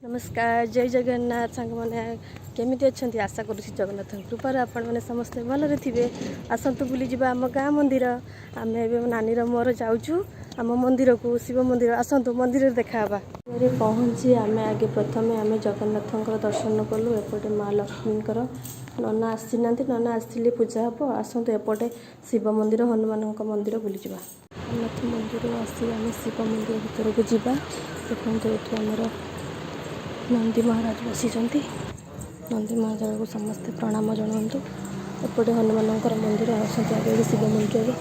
ନମସ୍କାର, ଜୟ ଜଗନ୍ନାଥ। ସାଙ୍ଗମାନେ, କେମିତି ଅଛନ୍ତି? ଆଶା କରୁଛି ଜଗନ୍ନାଥଙ୍କ କୃପାରୁ ଆପଣମାନେ ସମସ୍ତେ ଭଲରେ ଥିବେ। ଆସନ୍ତୁ ବୁଲିଯିବା ଆମ ଗାଁ ମନ୍ଦିର। ଆମେ ଏବେ ନାନୀର ମୋର ଯାଉଛୁ ଆମ ମନ୍ଦିରକୁ, ଶିବ ମନ୍ଦିର। ଆସନ୍ତୁ, ମନ୍ଦିରରେ ଦେଖା ହେବା। ଘରେ ପହଞ୍ଚି ଆମେ ଆଗେ ପ୍ରଥମେ ଆମେ ଜଗନ୍ନାଥଙ୍କର ଦର୍ଶନ କଲୁ। ଏପଟେ ମା ଲକ୍ଷ୍ମୀଙ୍କର। ନନା ଆସିନାହାନ୍ତି, ନନା ଆସିଲେ ପୂଜା ହେବ। ଆସନ୍ତୁ, ଏପଟେ ଶିବ ମନ୍ଦିର, ହନୁମାନଙ୍କ ମନ୍ଦିର ବୁଲିଯିବା। ଜଗନ୍ନାଥ ମନ୍ଦିରରୁ ଆସି ଆମେ ଶିବ ମନ୍ଦିର ଭିତରକୁ ଯିବା। ଦେଖନ୍ତୁ, ଏଠି ଆମର ନନ୍ଦୀ ମହାରାଜ ବସିଛନ୍ତି। ନନ୍ଦୀ ମହାରାଜଙ୍କୁ ସମସ୍ତେ ପ୍ରଣାମ ଜଣାନ୍ତୁ। ଏପଟେ ହନୁମାନଙ୍କର ମନ୍ଦିର। ଆସନ୍ତୁ, ଆଗେ ଏଠି ଶିବ ମନ୍ଦିରରେ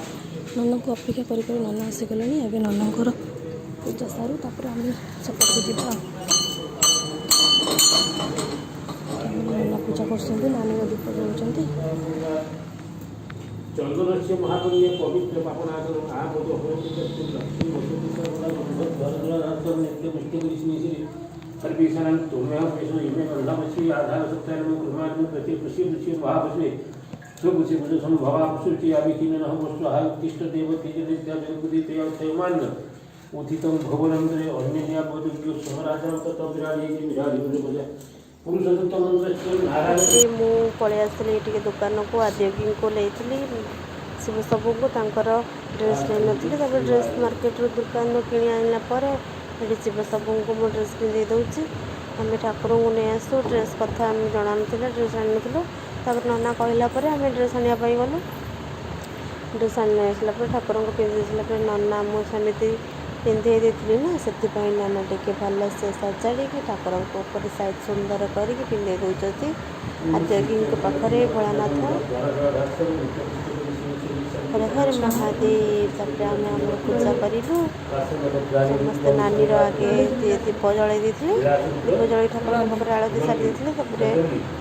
ନନାଙ୍କୁ ଅପେକ୍ଷା କରି କରି ନନା ଆସିଗଲେଣି। ଏବେ ନନାଙ୍କର ପୂଜା ସାରୁ, ତାପରେ ଆମେ ସେପଟକୁ ଯିବା। ଆଉ ଏଠି ଆମର ନନା ପୂଜା କରୁଛନ୍ତି, ନାନୀର ଦୀପ ଜଳୁଛନ୍ତି। ଚନ୍ଦନସ୍ୟ ମହାପୁଣ୍ୟ ପବିତ୍ର ପାପନାଶନ ଆମୋଦ ଲକ୍ଷ୍ମୀ ବସତି ସର୍ବଦା ନିତ୍ୟ ପୁଷ୍ଟି ସର୍ବେଷାଂ ତୁମ୍ୟହ ବିଷ୍ଣୁ ଇମେ ବଲ୍ଲଭସି ଆଧାର ସତ୍ୟାନମ କୃମାନ ପ୍ରତି ପୁଷି ପୁଷି ମହାପୁଷି ସୁପୁଷି ପୁଷ ସମ୍ଭବା ପୁଷୁଚି ଆବିହୀନ ବସ୍ତୁ ଉତ୍ତିଷ୍ଠ ଦେବ ତେଜ ବିଦ୍ୟା ଜଗପତି କ୍ଷୟମାନ ଉଥିତಂ ଭୁବନନ୍ଦରେ ଅନ୍ୟନ୍ୟା ବୋଧବ୍ୟ ସମରାଜಂ ତତ ବିରାଜେ ବିରାଜେ ପୁରୁଷୋତ୍ତମ ମନ୍ତ୍ରସ୍ୟ ନାରାୟଣ। ତାପରେ ମୁଁ ପଳେଇ ଆସିଲି ଟିକେ ଦୋକାନକୁ। ଆଦ୍ୟଗୀଙ୍କୁ ନେଇଥିଲି, ଶିବ ସବୁଙ୍କୁ ତାଙ୍କର ଡ୍ରେସ୍ ନେଇନଥିଲି। ତାପରେ ଡ୍ରେସ୍ ମାର୍କେଟରୁ, ଦୋକାନରୁ କିଣି ଆଣିଲା ପରେ ଏଠି ଶିବ ସବୁଙ୍କୁ ମୁଁ ଡ୍ରେସ୍ ପିନ୍ଧେଇ ଦେଉଛି। ଆମେ ଠାକୁରଙ୍କୁ ନେଇ ଆସୁ। ଡ୍ରେସ୍ କଥା ଆମେ ଜଣାନଥିଲା, ଡ୍ରେସ୍ ଆଣିନଥିଲୁ। ତାପରେ ନନା କହିଲା ପରେ ଆମେ ଡ୍ରେସ୍ ଆଣିବା ପାଇଁ ଗଲୁ। ଡ୍ରେସ୍ ଆଣି ଆସିଲା ପରେ, ଠାକୁରଙ୍କୁ ପିନ୍ଧେଇ ସାରିଲା ପରେ, ନନା ମୁଁ ସେମିତି ପିନ୍ଧେଇ ଦେଇଥିଲି ନା, ସେଥିପାଇଁ ନନା ଟିକେ ଭଲସେ ସଜାଡ଼ିକି ଠାକୁରଙ୍କ ଉପରେ ସାଇଜ୍ ସୁନ୍ଦର କରିକି ପିନ୍ଧେଇ ଦେଉଛନ୍ତି। ଆଦ୍ୟଗୀଙ୍କ ପାଖରେ ଭୋଳାନାଥ। ହର ହର ମହାଦେବ। ତାପରେ ଆମେ ଆମର ପୂଜା କରିଲୁ ସମସ୍ତେ। ନାନୀର ଆଗେ ଦୀପ ଜଳେଇ ଦେଇଥିଲେ। ଦୀପ ଜଳେଇ ଠାକୁରଙ୍କ ପାଖରେ ଆଳତି ସାରି ଦେଇଥିଲେ। ତାପରେ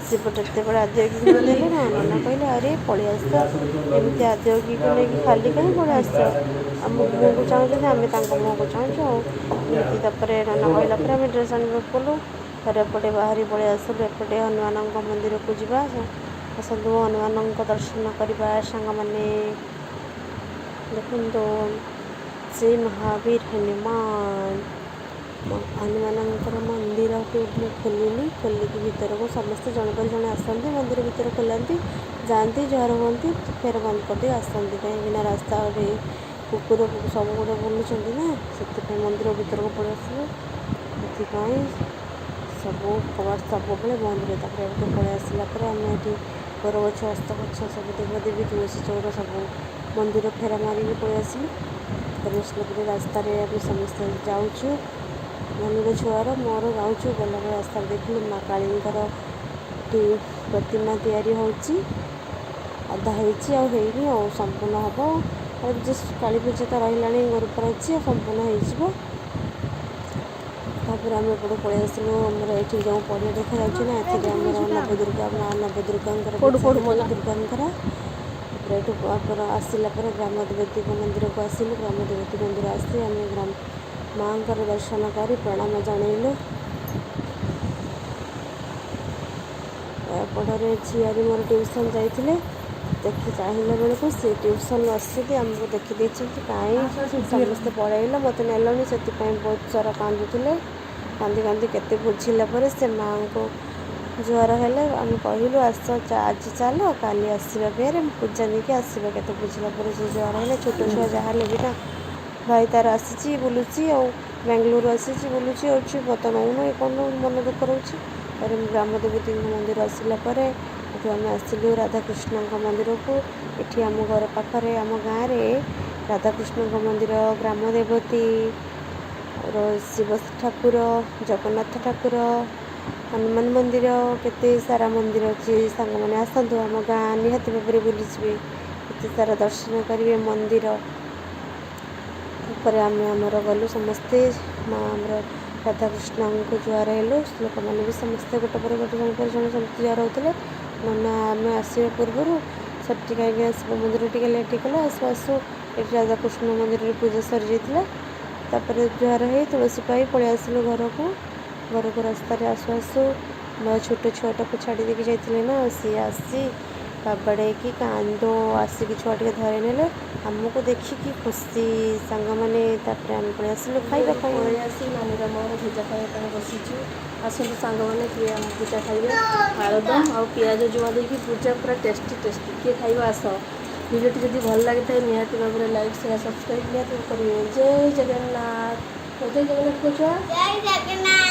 ଶିବ ଯେତେବେଳେ ଆଦ୍ୟଗୀଙ୍କୁ ଦେଲେ ନା, ନନା କହିଲେ, "ଆରେ, ପଳେଇ ଆସିଛ, ଏମିତି ଆଦ୍ୟଗୀକୁ ନେଇକି ଖାଲି କାହିଁ ପଳେଇ ଆସିଛ?" ଆମ ମୁହଁକୁ ଚାହୁଁଛନ୍ତି, ଆମେ ତାଙ୍କ ମୁହଁକୁ ଚାହୁଁଛୁ। ଆଉ ଏମିତି ତାପରେ ନନା କହିଲା ପରେ ଆମେ ଡ୍ରେସ୍ ଆଣିବାକୁ ଗଲୁ। ତାପରେ ଏପଟେ ବାହାରି ପଳେଇ ଆସିଲୁ। ଏପଟେ ହନୁମାନଙ୍କ ମନ୍ଦିରକୁ ଯିବା। ଆସନ୍ତୁ, ହନୁମାନଙ୍କ ଦର୍ଶନ କରିବା ସାଙ୍ଗମାନେ। ଦେଖନ୍ତୁ, ଶ୍ରୀ ମହାବୀର ହନୁମାନ। ହନୁମାନଙ୍କର ମନ୍ଦିରକୁ ମୁଁ ଖୋଲିଲି। ଖୋଲିକି ଭିତରକୁ ସମସ୍ତେ ଜଣେ ପରେ ଜଣେ ଆସନ୍ତି, ମନ୍ଦିର ଭିତରେ ଖୋଲନ୍ତି, ଯାଆନ୍ତି, ଜୁହାର ହୁଅନ୍ତି, ଫେର ବନ୍ଦ କରିଦେଇ ଆସନ୍ତି। କାହିଁକିନା ରାସ୍ତାରେ କୁକୁର ସବୁ ଗୁଡ଼େ ବୁଲୁଛନ୍ତି ନା, ସେଥିପାଇଁ ମନ୍ଦିର ଭିତରକୁ ପଳେଇ ଆସିବେ। ସେଥିପାଇଁ ସବୁ କବାଟ ସବୁବେଳେ ବନ୍ଦ ରୁହେ। ତାପରେ ଏଠୁ ପଳେଇ ଆସିଲା ପରେ ଆମେ ଏଠି ବରଗଛ, ଓସ୍ତ ଗଛ, ସବୁ ଦେବାଦେବୀ, ତୁଳସୀ ଚଉରା ସବୁ ମନ୍ଦିର ଫେରା ମାରିକି ପଳେଇ ଆସିଲୁ। ଫେରି ଆସିଲା ପରେ ରାସ୍ତାରେ ଆମେ ସମସ୍ତେ ଯାଉଛୁ, ନାନୀର ଛୁଆର ମୋର ଯାଉଛୁ। ଗଲାବେଳେ ରାସ୍ତାରେ ଦେଖିଲୁ ମା କାଳୀଙ୍କର ଏଠି ପ୍ରତିମା ତିଆରି ହେଉଛି। ଅଧା ହେଇଛି, ଆଉ ହେଇନି, ଆଉ ସମ୍ପୂର୍ଣ୍ଣ ହେବ। ଆଉ ଜଷ୍ଟ କାଳୀ ପୂଜା ତ ରହିଲାଣି, ଗୁରୁବାର ଅଛି, ଆଉ ସମ୍ପୂର୍ଣ୍ଣ ହେଇଯିବ। ତାପରେ ଆମେ ଏପଟେ ପଳେଇ ଆସିଲୁ। ଆମର ଏଠି ଯେଉଁ ପଡ଼ିଆ ଦେଖାଯାଉଛି ନା, ଏଥିରେ ଆମର ନବଦୁର୍ଗା, ମା ନବଦୁର୍ଗାଙ୍କର, ଦୁର୍ଗାଙ୍କର। ତାପରେ ଏଠୁ ଆମର ଆସିଲା ପରେ ଗ୍ରାମ ଦେବତୀଙ୍କ ମନ୍ଦିରକୁ ଆସିଲୁ। ଗ୍ରାମ ଦେବତୀ ମନ୍ଦିର ଆସି ଆମେ ଗ୍ରାମ ମାଆଙ୍କର ଦର୍ଶନ କରି ପ୍ରଣାମ ଜଣେଇଲୁ। ଏପଟରେ ଝିଆରୀ ମୋର ଟ୍ୟୁସନ୍ ଯାଇଥିଲେ। ଦେଖି ଚାହିଁଲା ବେଳକୁ ସେ ଟ୍ୟୁସନ୍ରୁ ଆସିଛନ୍ତି, ଆମକୁ ଦେଖିଦେଇଛନ୍ତି। "କାହିଁ ସମସ୍ତେ ପଳେଇଲ, ମୋତେ ନେଲନି?" ସେଥିପାଇଁ ବହୁତ ସାରା କାନ୍ଦୁଥିଲେ। କାନ୍ଦି କାନ୍ଦି କେତେ ବୁଝିଲା ପରେ ସେ ମାଆଙ୍କୁ ଜୁହାର ହେଲେ। ଆମେ କହିଲୁ, "ଆସ, ଆଜି ଚାଲ, କାଲି ଆସିବା, ଫେରେ ପୂଜା ନେଇକି ଆସିବା।" କେତେ ବୁଝିଲା ପରେ ସେ ଜୁହାର ହେଲେ। ଛୋଟ ଛୁଆ ଯାହା ହେଲେ ବି ନା, ଭାଇ ତାର ଆସିଛି, ବୁଲୁଛି, ଆଉ ବାଙ୍ଗାଲୋରରୁ ଆସିଛି, ବୁଲୁଛି ଅଛି, ମୋତେ ନଉନୁ, ଏ କରୁନୁ, ମନ ଦୁଃଖ ରହୁଛି। ତାପରେ ଗ୍ରାମ ଦେବତୀଙ୍କ ମନ୍ଦିର ଆସିଲା ପରେ ଏଠୁ ଆମେ ଆସିଲୁ ରାଧାକୃଷ୍ଣଙ୍କ ମନ୍ଦିରକୁ। ଏଠି ଆମ ଘର ପାଖରେ, ଆମ ଗାଁରେ ରାଧାକୃଷ୍ଣଙ୍କ ମନ୍ଦିର, ଗ୍ରାମ ଦେବତୀ, ଶିବ ଠାକୁର, ଜଗନ୍ନାଥ ଠାକୁର, ହନୁମାନ ମନ୍ଦିର, କେତେ ସାରା ମନ୍ଦିର ଅଛି। ସାଙ୍ଗମାନେ, ଆସନ୍ତୁ, ଆମ ଗାଁ ନିହାତି ଭାବରେ ବୁଲିଯିବେ, କେତେ ସାରା ଦର୍ଶନ କରିବେ ମନ୍ଦିର। ତାପରେ ଆମେ ଆମର ଗଲୁ ସମସ୍ତେ, ମା ଆମର ରାଧାକୃଷ୍ଣଙ୍କୁ ଜୁହାର ହେଲୁ। ଲୋକମାନେ ବି ସମସ୍ତେ ଗୋଟେ ପରେ ଗୋଟେ, ଜଣେ ପରେ ଜଣେ ସମସ୍ତେ ଜୁହାର ହେଉଥିଲେ। ନନା ଆମେ ଆସିବା ପୂର୍ବରୁ ସେଠି, କାହିଁକିନା ଶିବ ମନ୍ଦିର ଟିକେ ଲେଟ୍ ହେଇଗଲା, ଆସୁ ଆସୁ ଏଠି ରାଧାକୃଷ୍ଣ ମନ୍ଦିରରେ ପୂଜା ସରିଯାଇଥିଲା। ତାପରେ ଜୁହାର ହେଇ, ତୁଳସୀ ପାଇ ପଳେଇ ଆସିଲୁ ଘରକୁ। ଘରକୁ ରାସ୍ତାରେ ଆସୁ ଆସୁ ମୋ ଛୋଟ ଛୁଆଟାକୁ ଛାଡ଼ି ଦେଇକି ଯାଇଥିଲେ ନା, ସିଏ ଆସି ବାବାଡ଼େଇକି କାନ୍ଦ ଆସିକି ଛୁଆ ଟିକେ ଧରେଇ ନେଲେ। ଆମକୁ ଦେଖିକି ଖୁସି ସାଙ୍ଗମାନେ। ତାପରେ ଆମେ ପଳେଇ ଆସିଲୁ ଖାଇବା ପାଇଁ। ପଳେଇ ଆସି ନାନୀର ମୋର ଭୁଜା ଖାଇବା ପାଇଁ ବସିଛୁ। ଆସନ୍ତୁ ସାଙ୍ଗମାନେ, କିଏ ଆମ ଭୁଜା ଖାଇବେ? ଆଳୁଦମ ଆଉ ପିଆଜ ଜୁଆ ଦେଇକି ଭୁଜା, ପୁରା ଟେଷ୍ଟି ଟେଷ୍ଟି। କିଏ ଖାଇବ ଆସ। ଭିଡ଼ିଓଟି ଯଦି ଭଲ ଲାଗିଥାଏ, ନିହାତି ଭାବରେ ଲାଇକ୍, ସେୟାର, ସବସ୍କ୍ରାଇବ୍ ନିହାତି କରିବେ। ଜୟ ଜଗନ୍ନାଥ, ଜୟ ଜଗନ୍ନାଥ କହୁଛ। ଜୟ ଜଗନ୍ନାଥ।